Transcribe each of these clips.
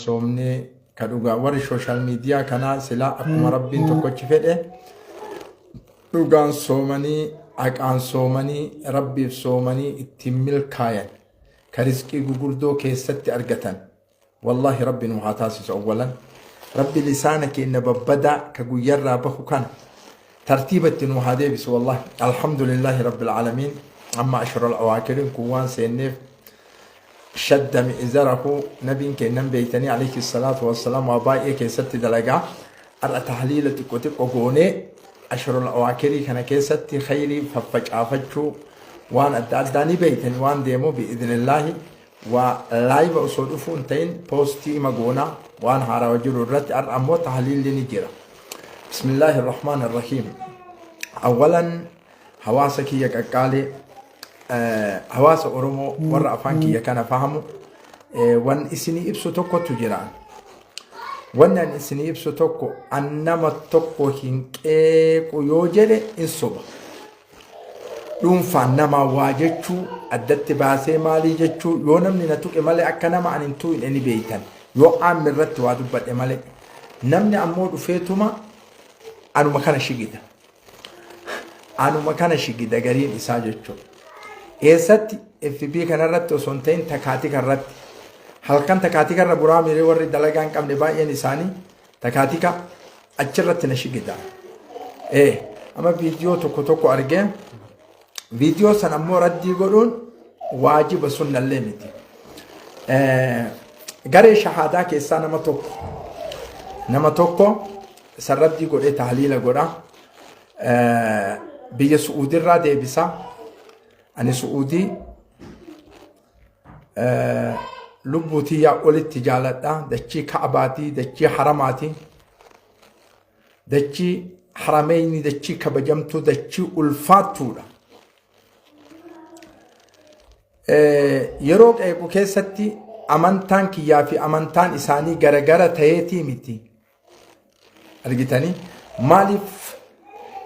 soomnee ka dhugaa warri sooshaal miidiyaa kanaa silaa akkuma Rabbiin tokkochi fedhe dhugaan soomanii, haqaan soomanii, Rabbiif soomanii ittiin milkaayan, ka rizqii gugurdoo keessatti argatan, wallaahi Rabbi nu haa taasisu. Awwalan Rabbi lisaana keenya babbadaa ka guyyarraa bahu kana tartiiba itti nu haa deebisu. Wallaahi, alhamdulillaahi rabbil aalamiin. Amma ashral awaakiriin kun waan seenneef, shadda mi'zarahu nabiin kennan beeytanii, alayhi salaatu wassalaam, waa baay'ee keessatti dalagaa. Har'a tahliila xiqqo xiqqo goonee, ashrul awaakirii kana keessatti khayrii faffacaafachuu, waan adda addaa ni beeytanii waan deemu, bi'idhnillaahi waa live osoo dhufuu hin ta'in poostii ima goonaa waan haarawa jiru irratti. Har'a ammoo tahliilli ni jira. Bismillaahi irrahmaan irrahiim. Awwalan, hawaasa kiyya qaqqaalee, hawaasa Oromoo warra afaan kiyya kana fahamu, wan isinii ibsu tokkotu jira. Wanni ani isinii ibsu tokko, an nama tokko hin qeequ yoo jedhe in soba. Dhuunfaan namaa waa jechuu addatti baasee maalii jechuu, yoo namni na tuqe malee, akka nama ani hin tuqne ni beeytan. Yoo aammi irratti waa dubbadhe malee. Namni ammoo dhufeetuma anuma kana shigida. Anuma kana shigida gariin isaa jechuudha. Eessatti? FB kanarratti osoo hin ta'in takaatika irratti. Halkan takaatika irra buraa miiree warri dalagaa hin qabne baay'een isaanii takaatika achirratti na shigida. Amma viidiyoo tokko tokko argee, viidiyoo san ammoo raddii godhuun waajiba sunnallee miti. Garee shahaadaa keessaa nama tokko san raddii godhee tahliila godha. Biyya Su'uudirraa deebisa. Ani Su'uudii lubbuu tiyyaa olitti jaaladha. Dachii Ka'abaatii, dachii haramaatii, dachii harameyni, dachii kabajamtuu, dachii ulfaattuudha. Yeroo qeequ keessatti amantaan kiyyaa fi amantaan isaanii garagara ta'eetii miti. Argitanii, maaliif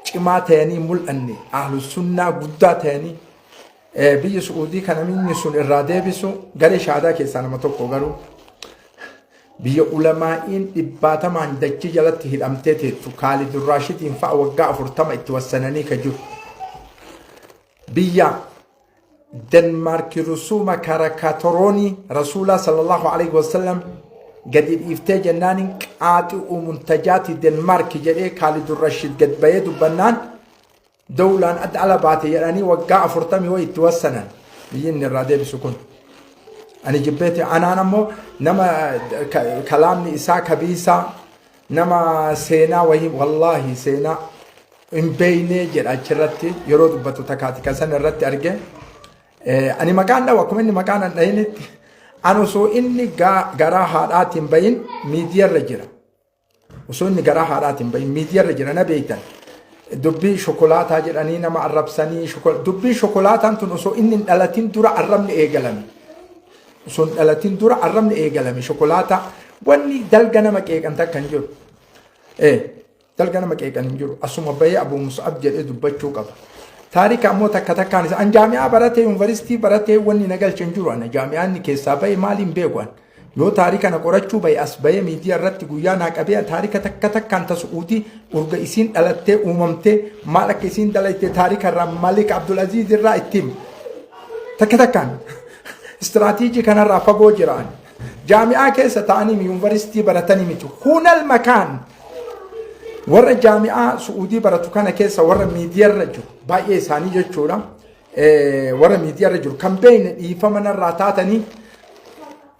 cimaa ta'anii mul'anne, ahlu sunnaa guddaa ta'anii biyya Su'uudii kana inni sun irraa deebisu garee shahaadaa keessaa nama tokko, garuu biyya ulamaa'iin dhibbaatamaan dachii jalatti hidhamtee teettu, Kaalid Raashidiin fa'a waggaa 40 itti wassananii ka jiru. Biyya Denmaarki rusuuma karakatoroonii Rasuulaa sallallahu alaihi wasallam gadi dhiiftee jennaaniin qaaxi'u muntajaati Denmaarki jedhee Kaalid Rashid gad bahee dubbannaan dawlaan adda ala baate jedhanii waggaa 40 wayi itti wassanan, biyyi inni irraa deebisu kun. Ani jibbeeti anaan ammoo nama kalaamni isaa kabiisaa, nama seenaa wahii wallaahi seenaa hin beeynee jedha achirratti yeroo dubbatu takaati kan san irratti arge. Ani maqaan dhawu akkuma inni maqaan an dhahinitti, an osoo inni garaa haadhaatiin bahin miidiyarra jira. Osoo inni garaa haadhaatiin bahin miidiyarra jira, na beeytan. Dubbii shokolaataa jedhanii nama arrabsanii, dubbii shokolaataan tun osoo inni hin dhalatin dura arrabni eegalame. Osoo hin dhalatin dura arrabni eegalame shokolaataa. Wanni dalga nama qeeqan takka hin jiru. Dalga nama qeeqan hin jiru. Asuma bahee Abu Mus'ab jedhee dubbachuu qaba. Taarika ammoo takka takkaan isa. An jaami'aa baratee, yuunivarsiitii baratee, wanni na galche hin jiru. Ana jaami'aan inni keessaa bahe maaliin beeku an? Yoo taarika na qorachuu bahe, as bahee miidiyaa irratti guyyaa naa qabee taarika takka takkaan ta Su'uudii urga isiin dhalattee uumamtee maal akka isiin dalayte taarika irraa Malik Abdulaziz irraa itti hima. Takka takkaan istiraatiijii kanarraa fagoo jira ani. Jaami'aa keessa ta'anii yuunivarsiitii baratanii miti. Hunal makaan warra jaami'aa Su'uudii baratu kana keessa warra miidiyaarra jiru baay'ee isaanii jechuudha. Warra miidiyaarra jiru kan beekne dhiifama narraa taatanii,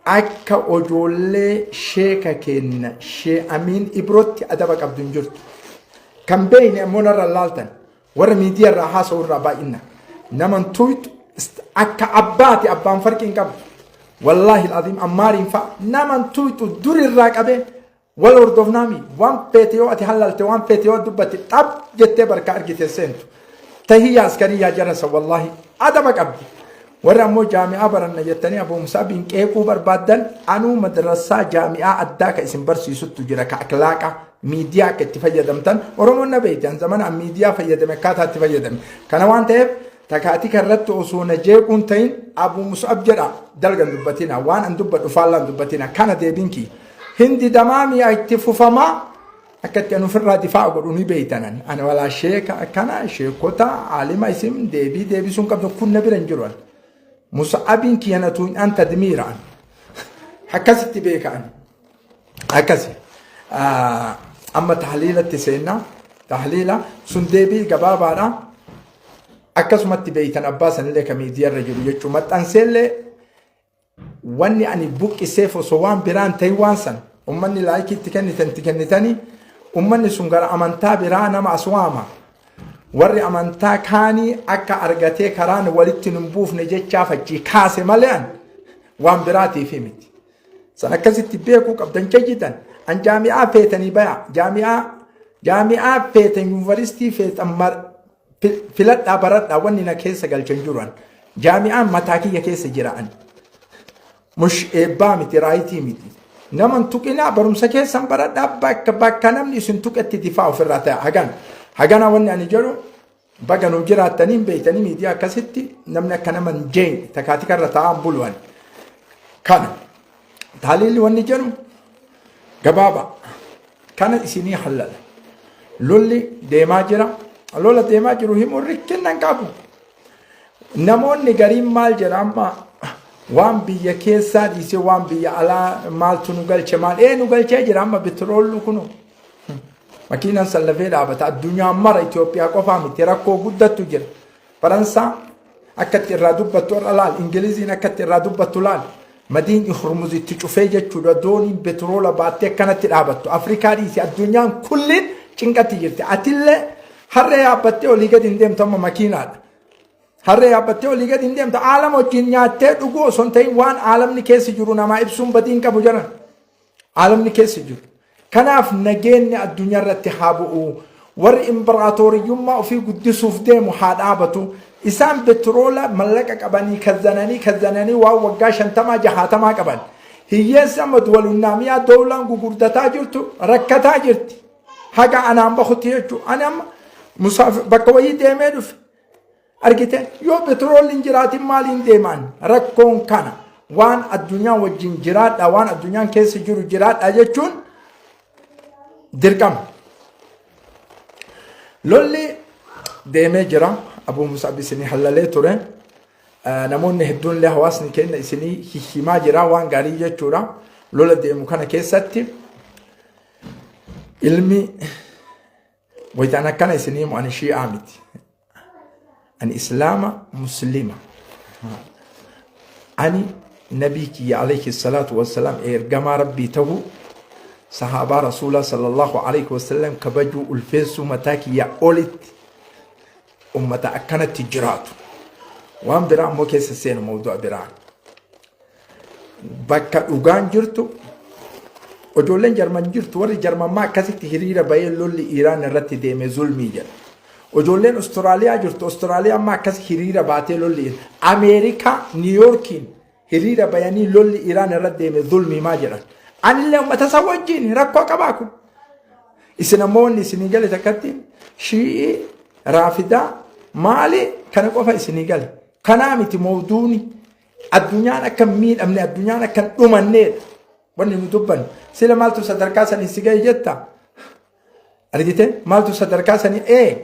akka ojoollee sheeka kenna shee Amiin Ibrootti adaba qabdu hin jirtu. Kan beekne ammoo narra laaltan warra miidiyaarraa haasa'u irraa baay'ina. Naman tuytu akka abbaati, abbaan farqii hin qabu. Wallaahi al'aziim, ammaariin fa'a naman tuytu durirraa qabee wal hordofnaami. Waan feete yoo ati hallalte, waan feete yoo dubbatte, xab jettee barka argite seentu. Tahiyyaa askarii yaa jarasa, wallaahi adaba qabdi. Warri ammoo jaami'aa baranna jettanii Abu Musaabiin qeequu barbaaddan, anuu madrasaa jaami'aa addaa ka isin barsiisuttu jira, ka akhlaaqa miidiyaa akka itti fayyadamtan. Oromoon na beekti, an zamana an miidiyaa fayyadame akkaataa itti fayyadame. Kana waan ta'eef takaatika irratti osoo na jeequun ta'in Abu Musaab jedha dalgan dubbatina, waan an dubbadhu faallaan dubbatina, kana deebiin kiyya. Hin didamaa mi'a itti fufamaa akka itti an ofirraa difaa'a godhu ni beeytanan. Ani walaa sheeka akkana sheekota aalima isin deebii deebisuu hin qabdu kun na bira hin jiru. An. Musa'abiin kiyya na tuunyaan tadmiira an. Akkasitti beeka ani. Akkasi. Amma tahliilatti seenna. Tahliila sun deebii gabaabaadha. Akkasumatti beeytan abbaa sanillee ka miidiyaarra jiru jechuudha. Maxxanseellee wanni ani buqqiseef osoo waan biraan ta'in waan san ummanni laayikii itti kennitan itti kennitanii ummanni sun gara amantaa biraa nama as waama. Warri amantaa kaanii akka argatee karaan walitti nun buufne jechaaf achii kaase malee an waan biraatiif miti. San akkasitti beekuu qabdan jayyidan. An jaami'aa feetanii baya. Jaami'aa jaami'aa feetan yuunivarsiitii feetan filadhaa baradhaa wanni na keessa galchan jiru an. Jaami'aan mataa kiyya keessa jira an. Mush eebbaa miti raayitii miti. Naman tuqinaa barumsa keessan baradhaa bakka bakka namni isin tuqetti difaa ofirraa ta'e hagan. Hagana wanni ani jedhu baga nuu jiraattanii hin beektanii miidiyaa akkasitti namni akka nama hin jeeqne takaatika irra taa'an bulu'an. Kana taaliilli wanni jedhu gabaabaa kana isinii hallala. Lolli deemaa jira. Lola deemaa jiru himuun rikkinna hin qabu. Namoonni gariin maal jedha amma waan biyya keessaa dhiisee waan biyya alaa maaltu nu galche maal ee nu galchee jira amma bitiroollu kunu. Makiinaan sallafee dhaabata. Addunyaan mara Itoophiyaa qofaa miti rakkoo guddattu jira. Faransaa akka itti irraa dubbattu irra laal. Ingiliziin akka itti irraa dubbattu laal. Madiin Hurmuz itti cufee jechuudha. Dooniin petroola baattee akkanatti dhaabattu. Afrikaa dhiisi addunyaan kulliin cinqatti jirti. Atillee harree yaabbattee olii gadi hin deemtu amma makiinaadha. Harree yaabbattee olii gadi hin deemtu. Aalama wajjin nyaattee dhuguu osoo hin ta'in waan aalamni keessa jiru namaa ibsuun badii hin qabu jiran. Aalamni keessa jiru. Kanaaf nageenyi addunyaa irratti haa bu'u. Warri imbiraatooriyyummaa ofii guddisuuf deemu haa dhaabatu. Isaan betiroola mallaqa qabanii kazzananii kazzananii waan waggaa shantamaa jahaatamaa qaban. Hiyyeessi amma duwalunnaamiyaa doolaan gugurdataa jirtu rakkataa jirti. Haga anaan bahutti jechuudha. Ani amma bakka wayii deemee dhufe. Argite yoo petroolli hin jiraatin maaliin deemaan rakkoon kana waan addunyaa wajjin jiraadha waan addunyaan keessa jiru jiraadha jechuun dirqama. Lolli deemee jira Abuu Musab isinii hallalee ture. Namoonni hedduun illee hawaasni keenya isinii hihimaa jira waan gaarii jechuudha. Lola deemu kana keessatti ilmi Waytaan akkana isinii himu ani shii'aa miti. Ani islaama muslima. Ani nabii kiyya alayhi salaatu wassalaam ergamaa rabbii ta'uu sahaabaa rasuulaa sallallahu alayhi wasallam kabajuu ulfeessuu mataa kiyya olitti ummata akkanatti jiraatu. Waan biraa ammoo keessa seenu mawdu'a biraa. Bakka dhugaan jirtu ijoolleen Jarman jirtu warri Jarman akkasitti hiriira bahee lolli Iiraan irratti deeme zulmii jedha. Ijoolleen Ostiraaliyaa jirtu Ostiraaliyaa ammaa akkas hiriira baatee lolli Ameerikaa Niiyoorkiin hiriira bayanii lolli Iiraan irratti deeme zulmii maa jedhan. Anillee uummata isa wajjin rakkoo qabaa kun. Isin ammoo wanni isinii gale takkatti shii'ii raafidaa maali kana qofa isinii gale. Kanaa miti mawduuni addunyaan akka hin miidhamne addunyaan akka hin dhumanneedha. Wanni nu dubbannu sila maaltu sadarkaa sanii si ga'e jetta. Argite maaltu sadarkaa sanii ee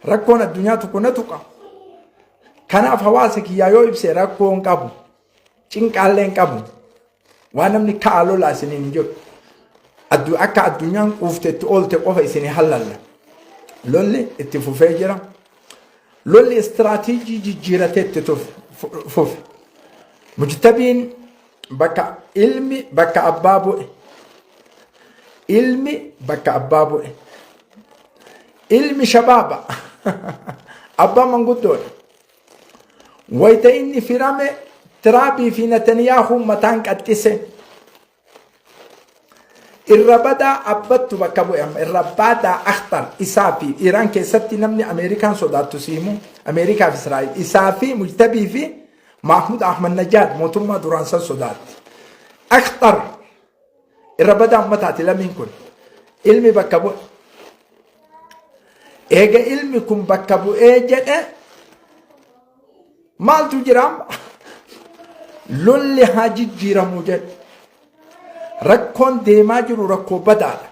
rakkoon addunyaa tokko na tuqa. Kanaaf hawaasa kiyyaa yoo ibse rakkoo hin qabu. Cinqaallee hin qabu. Waan namni ka'a lolaa isiniin hin jiru. Akka addunyaan quufte itti oolte qofa isinii hallalla. Lolli itti fufee jira. Lolli istiraatiijii jijjiiratee itti fufe. Mujtabiin bakka ilmi bakka abbaa bu'e. Ilmi bakka abbaa bu'e. Ilmi shabaaba. Abbaan manguddoodha. Wayita inni firame Tiraabii fi Netaniyaahuun mataan qaxxise. Irra badaa abbattu bakka bu'e amma irra badaa akhtar isaa fi Iraan keessatti namni Ameerikaan sodaattu si himu Ameerikaa fi Israa'el isaa fi Mujtabii fi Mahmud Ahmad Najaad mootummaa duraan san sodaatti. Akhtar irra badaa ummataati lamiin kun ilmi bakka bu'e. Eega ilmi kun bakka bu'ee jedhe maaltu jira amma? Lolli haa jijjiiramu jedhe. Rakkoon deemaa jiru rakkoo badaadha.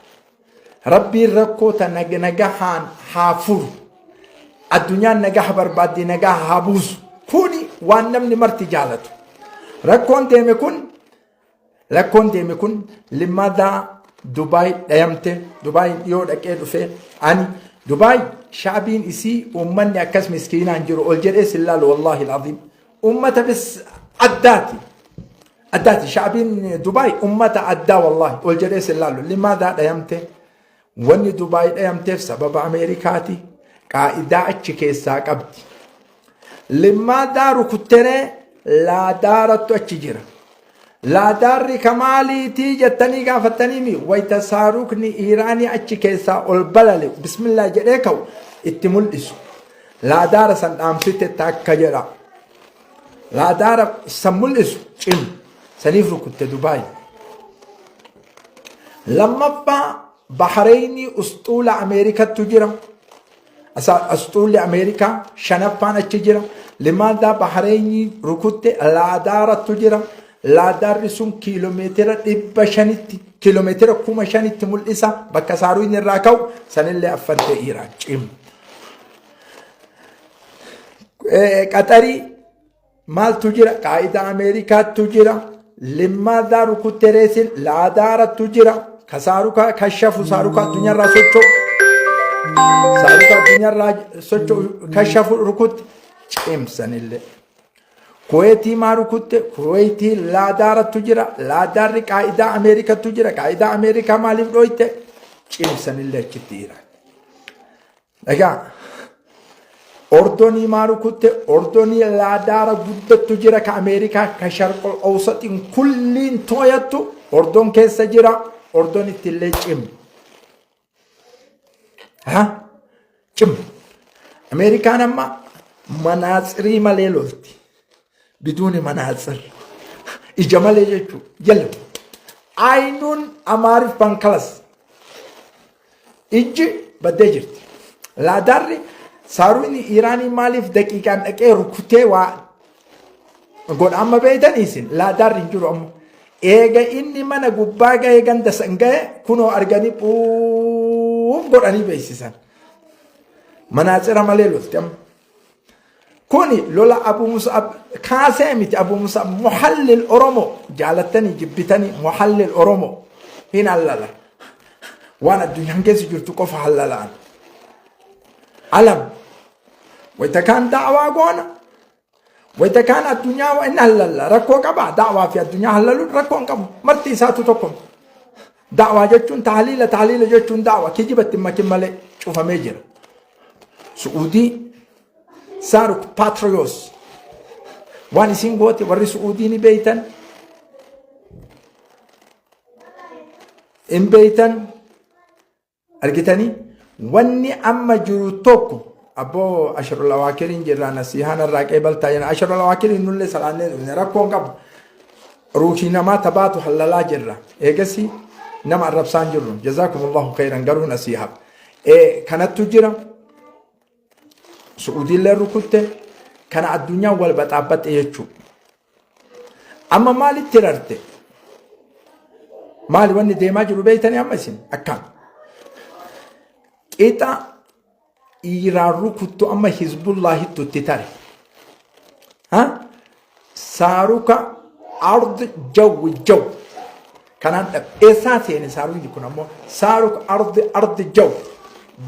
Rabbiin rakkoo tana nagahaan haa furu. Addunyaan nagaha barbaaddi nagaha haa buusu. Kuni waan namni marti jaalatu. Rakkoon deeme kun Rakkoon deeme kun limaadaa Dubaay dhayamte Dubaay dhiyoo dhaqee dhufe ani Dubaay shaabiin isii uummanni akkas miskiinaan jiru ol jedhee sin laalu wallaahi al'aziim uummata bis addaati addaati shaabiin Dubaay uummata addaa wallaahi ol jedhee sin laalu limaadaa dhayamte wanni Dubaay dhayamteef sababa Ameerikaati qaa'idaa achi keessaa qabdi Limmaadaa rukutteree laadaarattu achi jira. Laadaarri ka maaliitii jettanii gaafattaniimi wayita saarukni Iiraanii achi keessaa ol balali'u bismillaa jedhee ka'u itti mul'isu. Laadaara san dhaamsite takka jedha. Laadaara san mul'isu cim saniif rukutte Dubaay. Lammaffaa Bahareeyni usxuula Ameerikattu jira. Asxuulli Ameerikaa shanaffaan achi jira. Limaadaa Bahareeyni rukutte laadaarattu jira. Laadaarri sun kiiloomeetira 500tti kiiloomeetira 5000tti mul'isa. Bakka saaruun irraa ka'u sanillee affantee Iraan cim. Qaxarii maaltu jira? Qaa'idaa Ameerikaattu jira. Limmaadaa rukutte reesin laadaarattu jira. Ka saarukaa kashafu saarukaa addunyaarraa socho'u. Saarukaa addunyaarraa socho'u kashafu rukutte cimsanillee. Kuweetii maa rukutte? Kuweetii laadaarattu jira. Laadaarri qaa'idaa Ameerikattu jira. Qaa'idaa Ameerikaa maaliif dhooyte? Cimsanillee achitti Iraan. Egaa Ordonii maa rukutte? Ordonii laadaara guddattu jira ka Ameerikaa ka sharqol awsaxiin kulliin tooyattu Ordon keessa jira. Ordon ittillee cim. Ha? Cim. Ameerikaan amma manaatsirii malee lolti. Biduuni manaatsir. Ija malee jechuudha. Jala. Aynuun Amaariffaan kalas. Ijji baddee jirti. Laadaarri saaruun Iraanii maaliif daqiiqaan dhaqee rukutee waa godha amma beeytanii isin laadaarri hin jiru amma. Eega inni mana gubbaa gahee ganda san gahe kunoo arganii phuuf godhanii beeksisan. Manaatsira malee lolti amma. Kuni lola Abu Mus'ab kaasee miti Abu Mus'ab muhallil Oromoo jaalattanii jibbitanii muhallil Oromoo hin hallala. Waan addunyaan keessa jirtu qofa hallalaan. Alam wayita kaan da'waa goona wayita kaan addunyaa inni hallalla rakkoo qaba da'waa fi addunyaa hallaluun rakkoo hin qabu marti isaatu tokko. Da'waa jechuun tahliila tahliila jechuun da'wa kijibatti makin malee cufamee jira. Su'uudii Saaruk Paatriyoos waan isin goote warri Su'uudii ni beeytan hin beeytan argitanii wanni amma jiru tokko abboo asharul awaakiriin jirraa nasiihaan irraa qeebaltaa jenna asharul awaakiriin nullee salaannee dhufne rakkoo hin qabu ruuhii namaa tabaatu hallalaa jirra eegasi nama arrabsaan jirru jazaakumullahu khayran garuu nasiihaaf Kanattu jira. Su'uudiillee rukutte kana addunyaan wal baxaabbatte jechuudha. Amma maalitti rarte? Maali wanni deemaa jiru beektanii amma isin akkam? Qixa Iiraan rukuttu amma Hizbullaahittu itti tare. Saaruka ard jawwi jaw. Kanaan dhab eessaa seene saarukni kun ammoo saaruk ardi ardi jaw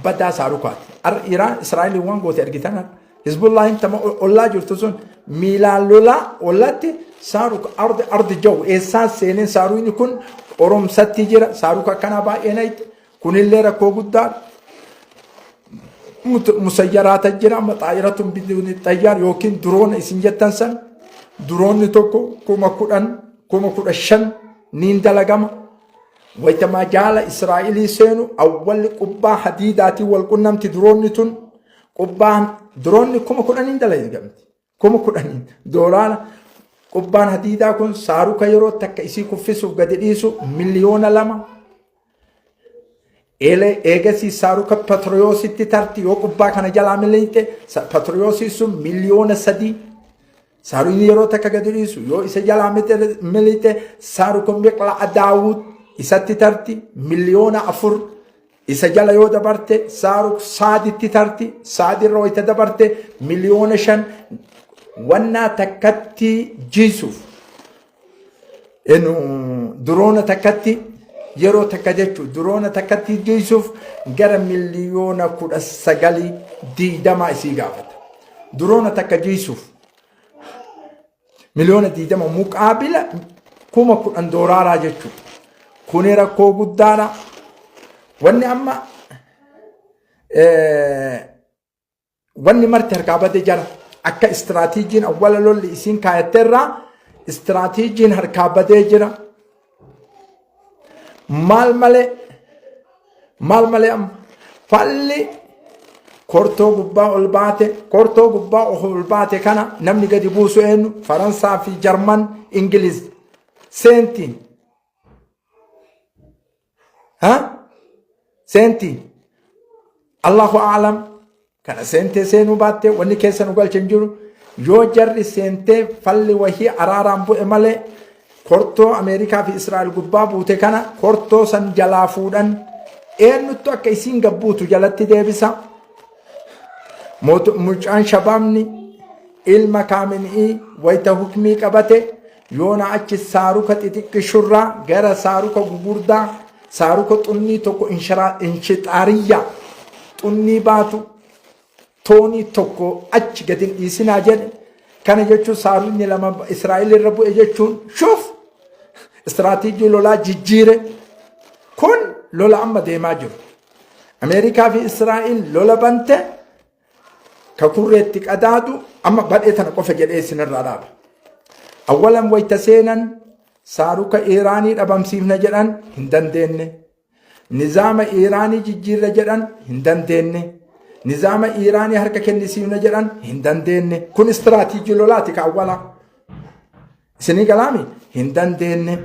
badaa saarukaati. Ar Iraan Israa'eliin waan goote argitan har'a. Hizbullaahin tama ollaa jirtu sun miilaan lolaa ollaatti saaruk ardi ardi jaw eessaa seeneen saarukni kun qoromsatti jira saaruka akkanaa baay'ee nayte Kunillee rakkoo guddaa musayyaraata jira amma xaayiratun biduuni xayyaar yookiin duroona isin jettan san duroonni tokko 10,000 15,000 niin dalagama. Wayita majaala Israa'ilii seenu awwalli qubbaa hadiidaatiin wal qunnamti duroonni tun qubbaan duroonni 10,000 dalagamti. 10,000 doolaara qubbaan hadiidaa kun saaruka yeroo takka isii kuffisuuf gadi dhiisu 2,000,000 eegasii saaruka patriyoositti tarti yoo qubbaa kana jalaa miliqxe patriyoosii sun 3,000,000. Saaruqni yeroo takka gadi dhiisu yoo isa jalaa milixe saaruqa miqla'a Daawud isatti tarti 4,000,000 isa jala yoo dabarte saaruq saaditti tarti saadirra wayita dabarte 5,000,000 wannaa takkatti jiisuuf duroona takkatti yeroo takka jechuun duroona takkatti jiisuuf gara 19,000,000 20 isii gaafata. Duroona takka jiisuuf 20,000,000 muqaabila 10,000 doolaaraa jechuudha. Kuni rakkoo guddaadha. Wanni amma wanni marti harkaa bade jara akka istiraatiijiin awwala lolli isiin kaayatte irraa istiraatiijiin harkaa badee jira. Maal malee maal malee amma falli kortoo gubbaa ol baate kortoo gubbaa ol baate kana namni gadi buusu eenyu Faransaa fi Jarman Ingiliz seenti ha seenti Allahu a'lam kana seentee seenuu baattee wanni keessa nu galche hin jiru yoo jarri seentee falli wahii araaraan bu'e malee kortoo Ameerikaa fi Israa'el gubbaa buute kana kortoo san jalaa fuudhan eenyuttu akka isiin gabbuutu jalatti deebisa. Mucaan shabaabni ilma kaaminii wayita hukmii qabate yoona achi saaruka xixiqqishurraa gara saaruka gugurdaa saaruka xunnii tokko inshixaariyyaa xunnii baatu toonii tokko achi gadi hin dhiisinaa jedhe. Kana jechuun saarunni lama Israa'el irra bu'e jechuun shuuf istiraatiijii lolaa jijjiire. Kun lola amma deemaa jiru. Ameerikaa fi Israa'el lola bante ka kurreetti qadaadu amma badhee tana qofa jedhee isinirraa dhaaba. Awwalan wayta seenan saaruka Iiraanii dhabamsiifna jedhan hin dandeenye. Nizaama Iiraanii jijjiirra jedhan hin dandeenye. Nizaama Iiraanii harka kennisiifna jedhan hin dandeenye. Kun istiraatiijii lolaati ka awwalaa. Isinii galaami hin dandeenye.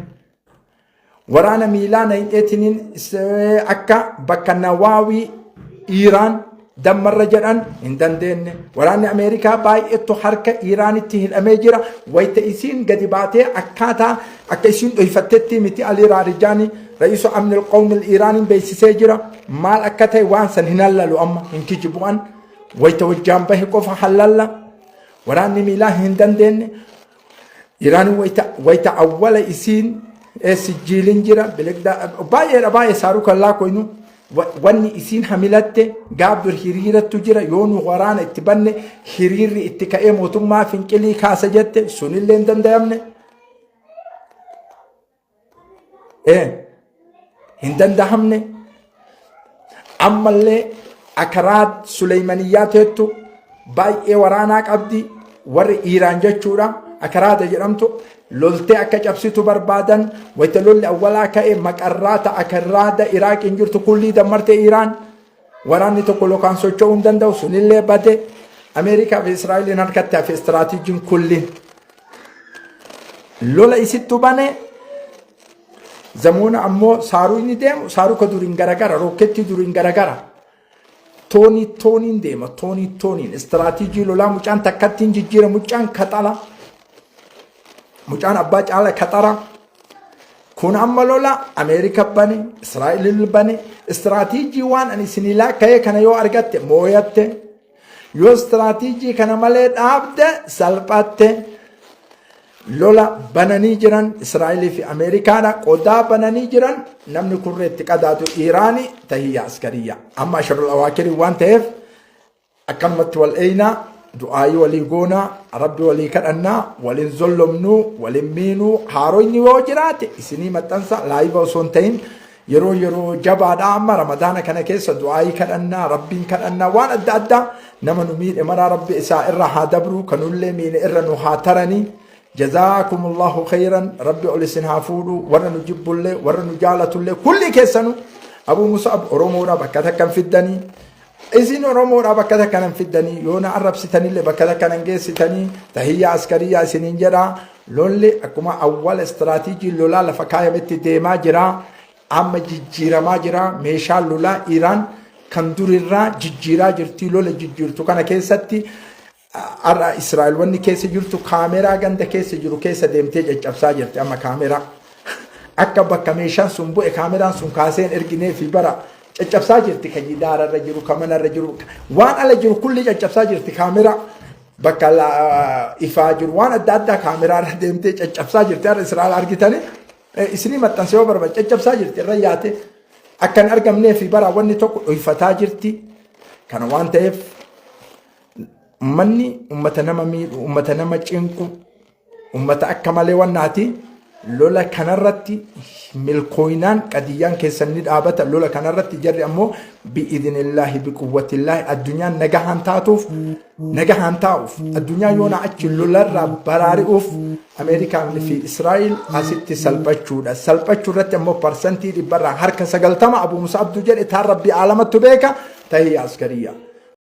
Waraana miilaa nayxeetiniin akka bakka nawaawii Iiraan dammarra jedhan hin dandeenye. Waraanni Ameerikaa baay'eetu harka Iiraanitti hidhamee jira. Wayita isiin gadi baatee akkaataa akka isiin dhoyfattetti miti Alii Raarijaanii ra'iisu amnil qawmil Iiraaniin beeksisee jira. Maal akka ta'e waan san hin hallalu amma hin kijibu'an. Wayita wajjaan bahe qofa hallalla. Waraanni miilaa hin dandeenye. Iraan wayita wayita awwala isiin sijjiilin jira biligda baay'eedha baay'ee saaruu kan laakoynu wanni isiin hamilatte gaaf dur hiriirattu jira yoo nu waraana itti banne hiriirri itti ka'ee mootummaa finqilii kaasa jette sunillee hin danda'amne. Hin danda'amne ammallee akaraa Suleymaniyyaa teettu baay'ee waraanaa qabdi warri Iiraan jechuudha akaraada jedhamtu loltee akka cabsitu barbaadan wayita lolli awwalaa ka'e maqarraata akaraada Iraaqiin jirtu kullii dammarte Iiraan waraanni tokko lokaan socho'uu hin danda'u sunillee bade Ameerikaa fi Israa'eliin harkatti hafe istiraatiijiin kulliin Lola isittu bane zamoona ammoo saaruu inni deemu saaruka duriin garagara rookkeettii duriin garagara toonii tooniin deema toonii tooniin istiraatiijii lolaa mucaan takkattiin jijjiira mucaan kaxala mucaan abbaa caala kaxara kun amma lola Ameerika bane Israa'el bane istiraatiijii waan ani isinii laakka'ee kana yoo argatte mooyatte Yoo istiraatiijii kana malee dhaabde salphatte lola bananii jiran Israa'elii fi Ameerikaadha. Qodaa bananii jiran namni kurreetti qadaatu Iiraani tahiyya askariyya. Amma asharul awaakirii waan ta'eef akkanumatti wal eeynaa du'aayii walii goonaa rabbi walii kadhannaa waliin zollomnuu waliin miinuu haaroyni yoo jiraate isinii maxxansa laayiva osoo hin ta'in Yeroo yeroo jabaadha amma ramadaana kana keessa du'aayii kadhannaa rabbiin kadhannaa waan adda addaa nama nu miidhe maraa rabbi isaa irra haa dabru kanullee miine irra nu haa taranii jazaakumullahu khayran rabbi ol isin haa fuudhu warra nu jibbullee warra nu jaalatullee kulli keessanu abuu musa'ab oromoodha bakka takka hin fiddanii isin oromoodha bakka takka nan fiddanii yoo na arrabsitanillee bakka takka nan geessitanii tahiyyaa askariyyaa isiniin jedha Lolli akkuma awwala istiraatiijii lolaa lafa kaayametti deemaa jira. Amma jijjiiramaa jira. Meeshaan lolaa Iraan kan durirraa jijjiiraa jirti. Lola jijjiirtu kana keessatti Har'a Israa'el wanni keessa jirtu kaameraa ganda keessa jiru keessa deemtee caccabsaa jirti amma kaameraa. Akka bakka meeshaan sun bu'e kaameraan sun kaasee hin erginee fi bara caccabsaa jirti ka jidaararra jiru ka manarra jiru waan ala jiru kulli caccabsaa jirti kaameraa. Bakka ifaa jiru waan adda addaa kaameraarra deemtee caccabsaa jirti har'a Israa'el argitanii isinii maxxansa yoo barbaade caccabsaa jirti irra yaate akka hin argamnee fi bara wanni tokko dhoyfataa jirti. Kana waan ta'eef Ummanni ummata nama miidhu, ummata nama cinqu, ummata akka malee wannaati. Lola kanarratti milkooynaan qadiyyaan keessan ni dhaabata. Lola kanarratti jarri ammoo bi'idinillaahi biquwwatillaahi addunyaan nagahaan taatuuf nagahaan taa'uuf addunyaan yoona achi lolarraa baraari'uuf Ameerikaan fi Israa'el asitti salphachuudha. Salphachuu irratti ammoo parsantii dhibbarraa harka 90 Abuu Musa Abduu jedhe taan rabbii aalamattu beeka tahiyya askariyyaa.